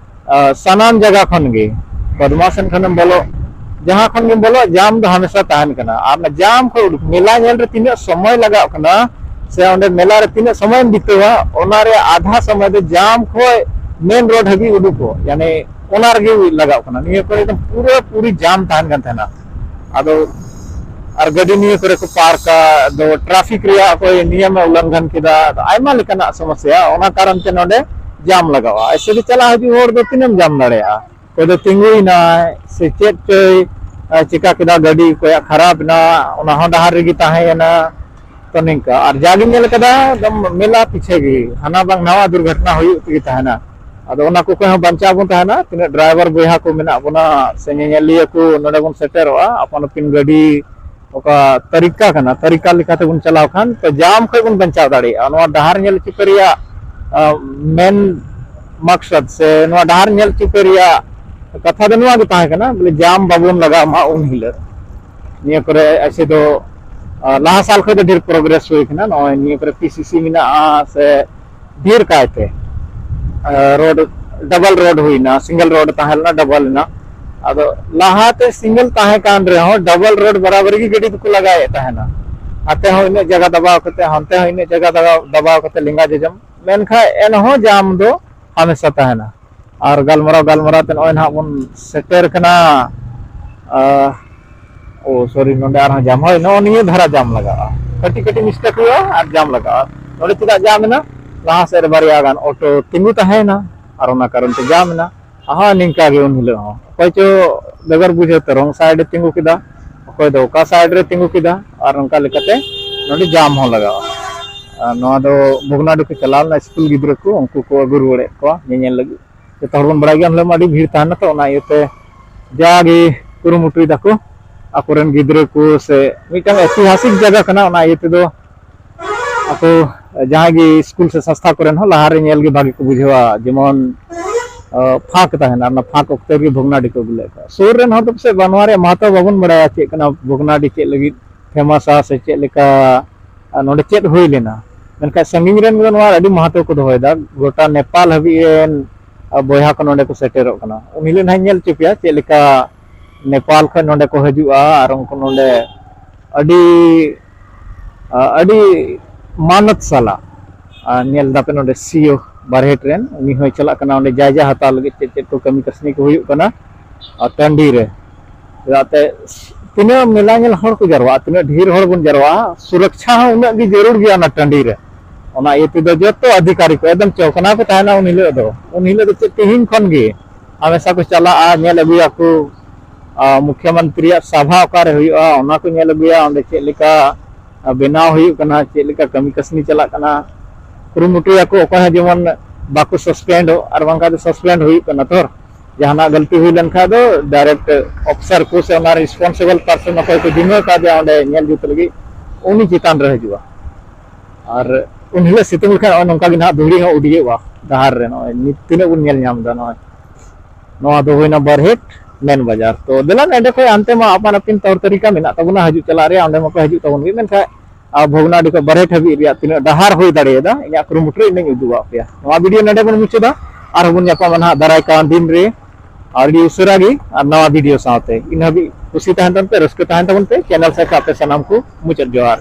ᱟ, ᱥᱟᱱᱟᱢ ᱡᱟᱭᱜᱟ ᱠᱷᱚᱱ ᱜᱮ, ᱠᱚᱫᱢᱟ ᱥᱮᱱ ᱠᱷᱚᱱᱮᱢ ᱵᱚᱞᱚᱜ, ᱡᱟᱦᱟᱸ ᱠᱷᱚᱱ ᱜᱮᱢ ᱵᱚᱞᱚᱜ, ᱡᱟᱢ ᱫᱚ ᱦᱟᱢᱮᱥᱟ ᱛᱟᱦᱮᱱ ᱠᱟᱱᱟ᱾ ᱟᱨ ᱚᱱᱟ ᱡᱟᱢ ᱠᱷᱚᱱ ᱩᱰᱩᱠ, ᱢᱮᱞᱟ ᱧᱮᱞ ᱨᱮ ᱛᱤᱱᱟᱹᱜ ᱥᱚᱢᱚᱭ ᱞᱟᱜᱟᱜ ᱠᱟᱱᱟ ᱥᱮ ᱚᱸᱰᱮ ᱢᱮᱞᱟ ᱨᱮ ᱛᱤᱱᱟᱹᱜ ᱥᱚᱢᱚᱭᱮᱢ ᱵᱤᱛᱟᱹᱣᱟ, ᱚᱱᱟ ᱨᱮᱭᱟᱜ ᱟᱫᱷᱟ ᱥᱚᱢᱚᱭ ᱫᱚ ᱡᱟᱢ ᱠᱷᱚᱱ ᱢᱮᱱ ᱨᱳᱰ ᱦᱟᱹᱵᱤᱡ ᱩᱰᱩᱠᱚᱜ, ᱭᱟᱱᱤ ᱚᱱᱟ ᱨᱮᱜᱮ ᱞᱟᱜᱟᱜ ᱠᱟᱱᱟ᱾ ᱱᱤᱭᱟᱹ ᱠᱚᱨᱮ ᱫᱚ ᱯᱩᱨᱟᱹ ᱯᱩᱨᱤ ᱡᱟᱢ ᱛᱟᱦᱮᱱ ᱠᱟᱱ ᱛᱟᱦᱮᱱᱟ᱾ ᱟᱫᱚ ᱟᱨ ᱜᱟᱹᱰᱤ ᱱᱤᱭᱟᱹ ᱠᱚᱨᱮ ᱠᱚ ᱯᱟᱨᱠᱟ, ᱟᱫᱚ ᱴᱨᱟᱯᱷᱤᱠ ᱨᱮᱭᱟᱜ ᱚᱠᱚᱭ ᱱᱤᱭᱚᱢᱮ ᱩᱞᱞᱚᱝᱜᱷᱚᱱ ᱠᱮᱫᱟ, ᱟᱫᱚ ᱟᱭᱢᱟ ᱞᱮᱠᱟᱱᱟᱜ ᱥᱚᱢᱚᱥᱥᱟ, ᱚᱱᱟ ᱠᱟᱨᱚᱱ ᱛᱮ ᱱᱚᱰᱮ ᱡᱟᱢ ᱞᱟᱜᱟᱜᱼᱟ᱾ ᱮᱭᱥᱮ ᱫᱚ ᱪᱟᱞᱟᱜ ᱦᱤᱡᱩᱜ ᱦᱚᱲ ᱫᱚ ᱛᱤᱱᱟᱹᱜ ᱮᱢ ᱡᱟᱢ ᱫᱟᱲᱮᱭᱟᱜᱼᱟ? ᱚᱠᱚᱭ ᱫᱚ ᱛᱤᱸᱜᱩᱭᱮᱱᱟᱭ ᱥᱮ ᱪᱮᱫ ᱪᱚᱭ, ᱟᱨ ᱪᱤᱠᱟ ᱠᱮᱫᱟ, ᱜᱟᱹᱰᱤ ᱚᱠᱚᱭᱟᱜ ᱠᱷᱟᱨᱟᱯ ᱮᱱᱟ, ᱚᱱᱟ ᱦᱚᱸ ᱰᱟᱦᱟᱨ ᱨᱮᱜᱮ ᱛᱟᱦᱮᱸᱭᱮᱱᱟ᱾ ᱛᱚ ᱱᱤᱝᱠᱟ, ᱟᱨ ᱡᱟᱜᱤᱧ ᱧᱮᱞ ᱠᱟᱫᱟ, ᱮᱠᱫᱚᱢ ᱢᱮᱞᱟ ᱯᱤᱪᱷᱮ ᱜᱮ ᱦᱟᱱᱟ ᱵᱟᱝ ᱱᱟᱣᱟ ᱫᱩᱨᱜᱷᱚᱴᱚᱱᱟ ᱦᱩᱭᱩᱜ ᱛᱮᱜᱮ ᱛᱟᱦᱮᱱᱟ᱾ ᱟᱫᱚ ᱚᱱᱟ ᱠᱚ ᱠᱷᱚᱱ ᱦᱚᱸ ᱵᱟᱧᱪᱟᱣ ᱵᱚᱱ ᱛᱟᱦᱮᱱᱟ᱾ ᱛᱤᱱᱟᱹᱜ ᱰᱨᱟᱭᱵᱷᱟᱨ ᱵᱚᱭᱦᱟ ᱠᱚ ᱢᱮᱱᱟᱜ ᱵᱚᱱᱟ ᱥᱮ ᱧᱮᱧᱮᱞᱤᱭᱟᱹ ᱠᱚ ᱱᱚᱰᱮ ᱵᱚᱱ ᱥᱮᱴᱮᱨᱚᱜᱼᱟ, ᱟᱯᱟᱱ ᱟᱹᱯᱤᱱ ᱜᱟᱹᱰᱤ ᱚᱠᱟ ᱛᱟᱹᱨᱤᱠᱟ ᱠᱟᱱᱟ, ᱛᱟᱹᱨᱤᱠᱟ ᱞᱮᱠᱟᱛᱮ ᱵᱚᱱ ᱪᱟᱞᱟᱣ ᱠᱷᱟᱱ, ᱛᱚ ᱡᱟᱢ ᱠᱷᱚᱱ ᱵᱚᱱ ᱵᱟᱧᱪᱟᱣ ᱫᱟᱲᱮᱭᱟᱜᱼᱟ᱾ ᱱᱚᱣᱟ ᱰᱟᱦᱟᱨ ᱧᱮᱞ ᱪᱤᱠᱟᱹ ᱨᱮᱭᱟᱜ, ᱟ, ᱢᱮᱱ ᱢᱟᱠᱥᱚᱫ ᱥᱮ ᱱᱚᱣᱟ ᱰᱟᱦᱟᱨ ᱧᱮᱞ ᱪᱤᱠᱟᱹ ᱨᱮᱭᱟᱜ ᱠᱟᱛᱷᱟ ᱫᱚ ᱱᱚᱣᱟ ᱜᱮ ᱛᱟᱦᱮᱸ ᱠᱟᱱᱟ, ᱵᱚᱞᱮ ᱡᱟᱢ ᱵᱟᱵᱚᱱ ᱞᱟᱜᱟᱣ ᱢᱟ ᱩᱱ ᱦᱤᱞᱳᱜ᱾ ᱱᱤᱭᱟᱹ ᱠᱚᱨᱮ ᱮᱥᱮ ᱫᱚ, ᱟ, ᱞᱟᱦᱟ ᱥᱟᱞ ᱠᱷᱚᱱ ᱫᱚ ᱰᱷᱮᱨ ᱯᱨᱳᱜᱨᱮᱥ ᱦᱩᱭ ᱠᱟᱱᱟ᱾ ᱱᱚᱜᱼᱚᱭ ᱱᱤᱭᱟᱹ ᱠᱚᱨᱮ ᱯᱤ ᱥᱤ ᱥᱤ ᱢᱮᱱᱟᱜᱼᱟ ᱥᱮ ᱰᱷᱮᱨ ᱠᱟᱭᱛᱮ, ᱟ, ᱨᱳᱰ, ᱰᱟᱵᱚᱞ ᱨᱳᱰ ᱦᱩᱭᱱᱟ, ᱥᱤᱝᱜᱮᱞ ᱨᱳᱰ ᱛᱟᱦᱮᱸ ᱞᱮᱱᱟ, ᱰᱟᱵᱚᱞ ᱮᱱᱟ᱾ ᱟᱫᱚ ᱞᱟᱦᱟᱛᱮ ᱥᱤᱝᱜᱮᱞ ᱛᱟᱦᱮᱸ ᱠᱟᱱ ᱨᱮᱦᱚᱸ ᱰᱟᱵᱚᱞ ᱨᱳᱰ ᱵᱟᱨᱟᱵᱟᱨᱤ ᱜᱮ ᱜᱟᱹᱰᱤ ᱫᱚᱠᱚ ᱞᱟᱜᱟᱭᱮᱫ ᱛᱟᱦᱮᱱᱟ᱾ ᱦᱟᱱᱛᱮ ᱦᱚᱸ ᱤᱱᱟᱹᱜ ᱡᱟᱭᱜᱟ ᱫᱟᱵᱟᱣ ᱠᱟᱛᱮ, ᱦᱟᱱᱛᱮ ᱦᱚᱸ ᱤᱱᱟᱹᱜ ᱡᱟᱭᱜᱟ ᱫᱟᱵᱟᱣ, ᱫᱟᱵᱟᱣ ᱠᱟᱛᱮ ᱞᱮᱸᱜᱟ ᱡᱚᱡᱚᱢ, ᱢᱮᱱᱠᱷᱟᱱ ᱮᱱᱦᱚᱸ ᱡᱟᱢ ᱫᱚ ᱦᱟᱢᱮᱥᱟ ᱛᱟᱦᱮᱱᱟ᱾ ᱟᱨ ᱜᱟᱞᱢᱟᱨᱟᱣ ᱜᱟᱞᱢᱟᱨᱟᱣ ᱛᱮ ᱱᱚᱜᱼᱚᱭ ᱱᱟᱦᱟᱜ ᱵᱚᱱ ᱥᱮᱴᱮᱨ ᱠᱟᱱᱟ, ᱟ, ᱳ ᱥᱚᱨᱤ, ᱱᱚᱰᱮ ᱟᱨᱦᱚᱸ ᱡᱟᱢ, ᱦᱳᱭ, ᱱᱚᱜᱼᱚ ᱱᱤᱭᱟᱹ ᱫᱷᱟᱨᱟ ᱡᱟᱢ ᱞᱟᱜᱟᱜᱼᱟ᱾ ᱠᱟᱹᱴᱤᱡ ᱠᱟᱹᱴᱤᱡ ᱢᱤᱥᱴᱮᱠ ᱦᱩᱭᱩᱜᱼᱟ ᱟᱨ ᱡᱟᱢ ᱞᱟᱜᱟᱜᱼᱟ᱾ ᱱᱚᱰᱮ ᱪᱮᱫᱟᱜ ᱡᱟᱢ ᱮᱱᱟ? ᱞᱟᱦᱟ ᱥᱮᱫ ᱨᱮ ᱵᱟᱨᱭᱟ ᱜᱟᱱ ᱚᱴᱳ ᱛᱤᱸᱜᱩ ᱛᱟᱦᱮᱸᱭᱮᱱᱟ ᱟᱨ ᱚᱱᱟ ᱠᱟᱨᱚᱱ ᱛᱮ ᱡᱟᱢ ᱮᱱᱟ᱾ ᱟᱦᱟ, ᱱᱤᱝᱠᱟ ᱜᱮ ᱩᱱ ᱦᱤᱞᱳᱜ ᱦᱚᱸ ᱚᱠᱚᱭ ᱪᱚ ᱵᱮᱜᱚᱨ ᱵᱩᱡᱷᱟᱹᱣ ᱛᱮ ᱨᱚᱝ ᱥᱟᱭᱤᱰ ᱨᱮ ᱛᱤᱸᱜᱩ ᱠᱮᱫᱟ, ᱚᱠᱚᱭ ᱫᱚ ᱚᱠᱟ ᱥᱟᱭᱤᱰ ᱨᱮ ᱛᱤᱸᱜᱩ ᱠᱮᱫᱟ, ᱟᱨ ᱚᱱᱠᱟ ᱞᱮᱠᱟᱛᱮ ᱱᱚᱰᱮ ᱡᱟᱢ ᱦᱚᱸ ᱞᱟᱜᱟᱜᱼᱟ᱾ ᱟᱨ ᱱᱚᱣᱟ ᱫᱚ ᱵᱷᱚᱜᱽᱱᱟᱰᱤ ᱠᱚ ᱪᱟᱞᱟᱣ ᱞᱮᱱᱟ, ᱥᱠᱩᱞ ᱜᱤᱫᱽᱨᱟᱹ ᱠᱚ, ᱩᱱᱠᱩ ᱠᱚ ᱟᱹᱜᱩ ᱨᱩᱣᱟᱹᱲᱮᱫ ᱠᱚᱣᱟ ᱧᱮᱧᱮᱞ ᱞᱟᱹᱜᱤᱫ᱾ ᱡᱚᱛᱚ ᱦᱚᱲ ᱵᱚᱱ ᱵᱟᱲᱟᱭ ᱜᱮᱭᱟ, ᱩᱱ ᱦᱤᱞᱳᱜ ᱢᱟ ᱟᱹᱰᱤ ᱵᱷᱤᱲ ᱛᱟᱦᱮᱱᱟ, ᱛᱚ ᱚᱱᱟ ᱤᱭᱟᱹᱛᱮ ᱡᱟᱜᱮ ᱠᱩᱨᱩᱢᱩᱴᱩᱭ ᱫᱟᱠᱚ ᱟᱠᱚᱨᱮᱱ ᱜᱤᱫᱽᱨᱟᱹ ᱠᱚ, ᱥᱮ ᱢᱤᱫᱴᱟᱝ ᱮᱛᱤᱦᱟᱥᱤᱠ ᱡᱟᱭᱜᱟ ᱠᱟᱱᱟ, ᱚᱱᱟ ᱤᱭᱟᱹ ᱛᱮᱫᱚ ᱟᱠᱚ ᱡᱟᱦᱟᱸᱭ ᱜᱮ ᱥᱠᱩᱞ ᱥᱮ ᱥᱚᱝᱥᱛᱷᱟ ᱠᱚᱨᱮᱱ ᱦᱚᱸ ᱞᱟᱦᱟᱨᱮ ᱧᱮᱞ ᱜᱮ ᱵᱷᱟᱜᱮ ᱠᱚ ᱵᱩᱡᱷᱟᱹᱣᱟ᱾ ᱡᱮᱢᱚᱱ, ᱟ, ᱯᱷᱟᱸᱠ ᱛᱟᱦᱮᱱᱟ, ᱚᱱᱟ ᱯᱷᱟᱸᱠ ᱚᱠᱛᱮ ᱨᱮᱜᱮ ᱵᱷᱚᱜᱽᱱᱟᱰᱤ ᱠᱚ ᱟᱹᱜᱩ ᱞᱮᱫ ᱠᱚᱣᱟ᱾ ᱥᱩᱨ ᱨᱮᱱ ᱦᱚᱲ ᱫᱚ ᱯᱟᱥᱮᱡ ᱵᱟᱹᱱᱩᱜᱼᱟ ᱨᱮᱭᱟᱜ ᱢᱟᱦᱟᱛᱚ ᱵᱟᱵᱚᱱ ᱵᱟᱲᱟᱭᱟ ᱪᱮᱫ ᱠᱟᱱᱟ ᱵᱷᱚᱜᱽᱱᱟᱰᱤ, ᱪᱮᱫ ᱞᱟᱹᱜᱤᱫ ᱯᱷᱮᱢᱟᱥᱟ ᱥᱮ ᱪᱮᱫ ᱞᱮᱠᱟ, ᱟ, ᱱᱚᱰᱮ ᱪᱮᱫ ᱦᱩᱭ ᱞᱮᱱᱟ᱾ ᱢᱮᱱᱠᱷᱟᱱ ᱥᱟᱺᱜᱤᱧ ᱨᱮᱱ ᱫᱚ ᱱᱚᱣᱟ ᱟᱹᱰᱤ ᱢᱟᱦᱟᱛᱚ ᱠᱚ ᱫᱚᱦᱚᱭᱮᱫᱟ, ᱜᱚᱴᱟ ᱱᱮᱯᱟᱞ ᱦᱟᱹᱵᱤᱡ ᱨᱮᱱ, ᱟ, ᱵᱚᱭᱦᱟ ᱠᱚ ᱱᱚᱰᱮ ᱠᱚ ᱥᱮᱴᱮᱨᱚᱜ ᱠᱟᱱᱟ᱾ ᱩᱱ ᱦᱤᱞᱳᱜ ᱱᱟᱦᱟᱜ ᱤᱧ ᱧᱮᱞ ᱦᱚᱪᱚ ᱯᱮᱭᱟ ᱪᱮᱫ ᱞᱮᱠᱟ ᱱᱮᱯᱟᱞ ᱠᱷᱚᱱ ᱱᱚᱰᱮ ᱠᱚ ᱦᱤᱡᱩᱜᱼᱟ ᱟᱨ ᱩᱱᱠᱩ ᱱᱚᱰᱮ ᱟᱹᱰᱤ ᱟᱹᱰᱤ ᱢᱟᱱᱚᱛ ᱥᱟᱞᱟᱜ ᱧᱮᱞ ᱫᱟᱯᱮ ᱱᱚᱰᱮ ᱥᱤᱭᱳ ᱵᱟᱨᱦᱮᱴ ᱨᱮᱱ ᱩᱱᱤ ᱦᱚᱸᱭ ᱪᱟᱞᱟᱜ ᱠᱟᱱᱟ ᱚᱸᱰᱮ ᱡᱟᱭᱡᱟ ᱦᱟᱛᱟᱣ ᱞᱟᱹᱜᱤᱫ ᱪᱮᱫ ᱪᱮᱫ ᱠᱚ ᱠᱟᱹᱢᱤ ᱠᱟᱹᱥᱱᱤ ᱠᱚ ᱦᱩᱭᱩᱜ ᱠᱟᱱᱟ ᱴᱟᱺᱰᱤ ᱨᱮ᱾ ᱪᱮᱫᱟᱜ ᱛᱮ ᱛᱤᱱᱟᱹᱜ ᱢᱮᱞᱟ ᱧᱮᱞ ᱦᱚᱲ ᱠᱚ ᱡᱟᱨᱣᱟᱜᱼᱟ, ᱛᱤᱱᱟᱹᱜ ᱰᱷᱮᱨ ᱦᱚᱲ ᱵᱚᱱ ᱡᱟᱨᱣᱟᱜᱼᱟ, ᱥᱩᱨᱚᱠᱪᱷᱟ ᱦᱚᱸ ᱩᱱᱟᱹᱜ ᱜᱮ ᱡᱟᱹᱨᱩᱲ ᱜᱮᱭᱟ ᱚᱱᱟ ᱴᱟᱺᱰᱤ ᱨᱮ᱾ ᱚᱱᱟ ᱤᱭᱟᱹ ᱛᱮᱫᱚ ᱡᱚᱛᱚ ᱚᱫᱷᱤᱠᱟᱨᱤ ᱠᱚ ᱮᱠᱫᱚᱢ ᱪᱚᱠᱱᱟ ᱠᱚ ᱛᱟᱦᱮᱱᱟ ᱩᱱ ᱦᱤᱞᱳᱜ ᱫᱚ᱾ ᱩᱱ ᱦᱤᱞᱳᱜ ᱫᱚ ᱪᱮᱫ ᱛᱮᱦᱮᱧ ᱠᱷᱚᱱ ᱜᱮ ᱦᱟᱢᱮᱥᱟ ᱠᱚ ᱪᱟᱞᱟᱜᱼᱟ, ᱧᱮᱞ ᱟᱹᱜᱩᱭᱟᱠᱚ᱾ ᱢᱩᱠᱷᱭᱚᱢᱚᱱᱛᱨᱤᱭᱟᱜ ᱥᱟᱵᱷᱟ ᱚᱠᱟᱨᱮ ᱦᱩᱭᱩᱜᱼᱟ ᱚᱱᱟ ᱠᱚ ᱧᱮᱞ ᱟᱹᱜᱩᱭᱟ, ᱚᱸᱰᱮ ᱪᱮᱫ ᱞᱮᱠᱟ ᱵᱮᱱᱟᱣ ᱦᱩᱭᱩᱜ ᱠᱟᱱᱟ, ᱪᱮᱫ ᱞᱮᱠᱟ ᱠᱟᱹᱢᱤ ᱠᱟᱹᱥᱱᱤ ᱪᱟᱞᱟᱜ ᱠᱟᱱᱟ, ᱠᱩᱨᱩᱢᱩᱴᱩᱭᱟᱠᱚ ᱚᱠᱚᱭ ᱦᱚᱸ ᱡᱮᱢᱚᱱ ᱵᱟᱠᱚ ᱥᱟᱥᱯᱮᱱᱰᱚᱜ, ᱟᱨ ᱵᱟᱝᱠᱷᱟᱱ ᱫᱚ ᱥᱟᱥᱯᱮᱱᱰ ᱦᱩᱭᱩᱜ ᱠᱟᱱᱟ ᱛᱚ᱾ ᱡᱟᱦᱟᱱᱟᱜ ᱜᱟᱹᱞᱛᱤ ᱦᱩᱭ ᱞᱮᱱᱠᱷᱟᱱ ᱫᱚ ᱰᱟᱭᱨᱮᱠᱴ ᱚᱯᱷᱤᱥᱟᱨ ᱠᱚ ᱥᱮ ᱚᱱᱟ ᱨᱮᱥᱯᱚᱱᱥᱤᱵᱚᱞ ᱯᱟᱨᱥᱚᱱ ᱚᱠᱚᱭ ᱠᱚ ᱡᱤᱢᱟᱹ ᱠᱟᱫᱮᱭᱟ ᱚᱸᱰᱮ ᱧᱮᱞ ᱡᱩᱛ ᱞᱟᱹᱜᱤᱫ, ᱩᱱᱤ ᱪᱮᱛᱟᱱ ᱨᱮ ᱦᱤᱡᱩᱜᱼᱟ᱾ ᱟᱨ ᱩᱱ ᱦᱤᱞᱳᱜ ᱥᱤᱛᱩᱝ ᱞᱮᱠᱷᱟᱱ ᱱᱚᱜᱼᱚᱭ ᱱᱚᱝᱠᱟ ᱜᱮ ᱱᱟᱦᱟᱜ ᱫᱷᱩᱲᱤ ᱦᱚᱸ ᱩᱰᱤᱭᱚᱜᱼᱟ ᱰᱟᱦᱟᱨ ᱨᱮ᱾ ᱱᱚᱜᱼᱚᱭ ᱱᱤᱛ ᱛᱤᱱᱟᱹᱜ ᱵᱚᱱ ᱧᱮᱞ ᱧᱟᱢ ᱮᱫᱟ, ᱱᱚᱜᱼᱚᱭ ᱱᱚᱣᱟ ᱫᱚ ᱦᱩᱭᱱᱟ ᱵᱟᱨᱦᱮᱴ ᱢᱮᱱ ᱵᱟᱡᱟᱨ᱾ ᱛᱚ ᱫᱮᱞᱟ ᱱᱚᱸᱰᱮ ᱠᱷᱚᱱ ᱦᱟᱱᱛᱮ ᱢᱟ ᱟᱯᱟᱱ ᱟᱹᱯᱤᱱ ᱛᱚᱨ ᱛᱟᱹᱨᱤᱠᱟ ᱢᱮᱱᱟᱜ ᱛᱟᱵᱚᱱᱟ ᱦᱤᱡᱩᱜ ᱪᱟᱞᱟᱜ ᱨᱮᱭᱟᱜ, ᱚᱸᱰᱮ ᱢᱟᱠᱚ ᱦᱤᱡᱩᱜ ᱛᱟᱵᱚᱱ ᱜᱮ, ᱢᱮᱱᱠᱷᱟᱱ ᱟᱨ ᱵᱷᱚᱜᱽᱱᱟᱰᱤ ᱠᱷᱚᱱ ᱵᱟᱨᱦᱮᱴ ᱦᱟᱹᱵᱤᱡ ᱨᱮᱭᱟᱜ ᱛᱤᱱᱟᱹᱜ ᱰᱟᱦᱟᱨ ᱦᱩᱭ ᱫᱟᱲᱮᱭᱟᱫᱟ ᱤᱧᱟᱹᱜ ᱠᱩᱨᱩᱢᱩᱴᱩ ᱨᱮ ᱤᱧᱤᱧ ᱩᱫᱩᱜ ᱟᱫ ᱯᱮᱭᱟ᱾ ᱱᱚᱣᱟ ᱵᱷᱤᱰᱤᱭᱳ ᱱᱚᱸᱰᱮ ᱵᱚᱱ ᱢᱩᱪᱟᱹᱫᱟ, ᱟᱨᱦᱚᱸ ᱵᱚᱱ ᱧᱟᱯᱟᱢᱟ ᱱᱟᱦᱟᱜ ᱫᱟᱨᱟᱭ ᱠᱟᱱ ᱫᱤᱱ ᱨᱮ ᱟᱹᱰᱤ ᱩᱥᱟᱹᱨᱟ ᱜᱮ ᱟᱨ ᱱᱟᱣᱟ ᱵᱷᱤᱰᱤᱭᱳ ᱥᱟᱶᱛᱮ᱾ ᱤᱱᱟᱹ ᱦᱟᱹᱵᱤᱡ ᱠᱩᱥᱤ ᱛᱟᱦᱮᱱ ᱛᱟᱵᱚᱱ ᱯᱮ, ᱨᱟᱹᱥᱠᱟᱹ ᱛᱟᱦᱮᱱ ᱛᱟᱵᱚᱱ ᱯᱮ᱾ ᱪᱮᱱᱮᱞ ᱥᱮᱫ ᱠᱷᱚᱱ ᱟᱯᱮ ᱥᱟᱱᱟᱢ ᱠᱚ ᱢᱩᱪᱟᱹᱫ ᱡᱚᱦᱟᱨ᱾